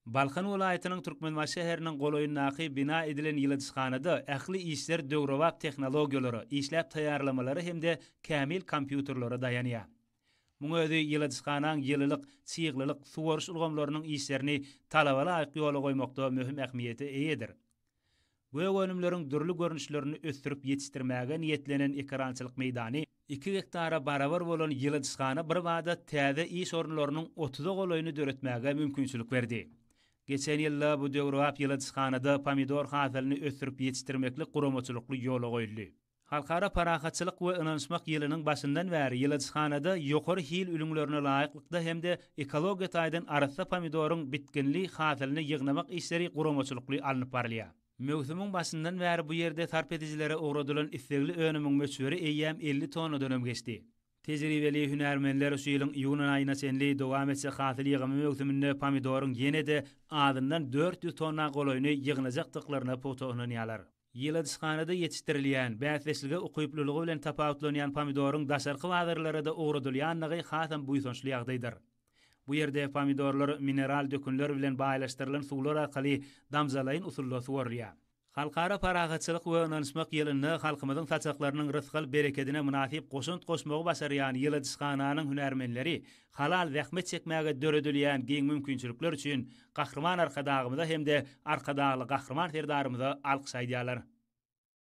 Balkan welaýatynyň Türkmenbaşy şäheriniň golaýyndaky bina edilen ýyladyşhanada ähli işler döwrebap tehnologiýalara, işläp taýýarlamalara hem-de kämil kompýuterlere daýanýar. Muň özi ýyladyşhanaň ýylylyk, çyglylyk, suwaryş ulgamlarynyň işlerini talaba laýyk ýola goýmakda möhüm ähmiýete eýedir. Gök önümleriň dürli görnüşlerini ösdürip ýetişdirmäge niýetlenen ekerançylyk meýdany iki gektara barabar bolan ýyladyşhana birbada täze iş orunlarynyň otuza golaýyny döretmäge mümkinçilik berdi. Geçen ýylda bu döwrebap ýyladyşhanada pomidor hasylyny ösdürip ýetişdirmeklik guramaçylykly ýola goýuldy. Halkara parahatçylyk we ynanyşmak ýylynyň başyndan bäri ýyladyşhanada ýokary hil ülňülerine laýyklykda hem-de ekologiýa taýdan arassa pomidoryň bitginli hasylyny ýygnamak işleri guramaçylykly alnyp barylýar. Möwsümiň başyndan bäri bu ýerde sarp edijilere ugradylan islegli önümiň möçberi eýýäm 50 tonnadan hem geçdi. Tejribeli hünärmenler şu ýylyň iýun aýyna çenli dowam etjek hasyl ýygymy möwsüminde pomidoryň ýene-de azyndan 400 tonna golaýyny ýygnajakdyklaryna pugta ynanýarlar. Ýyladyşhanada ýetişdirilýän, bäsdeşlige ukyplylygy bilen tapawutlanýan pomidoryň daşarky bazarlara-da ugradylýandygy hasam buýsançly ýagdaýdyr. Bu ýerde pomidorlar mineral dökünler bilen baýlaşdyrylan suwlar arkaly damjalaýyn usulda suwarylýar. Halkara parahatçylyk we ynanyşmak ýylynda halkymyzyň saçaklarynyň rysgal-berekedine mynasyp goşant goşmagy başarýan ýyladyşhananyň hünärmenleri halal zähmet çekmäge döredilýän giň mümkinçilikler üçin Gahryman Arkadagymyza hem-de Arkadagly Gahryman Serdarymyza alkyş aýdýarlar.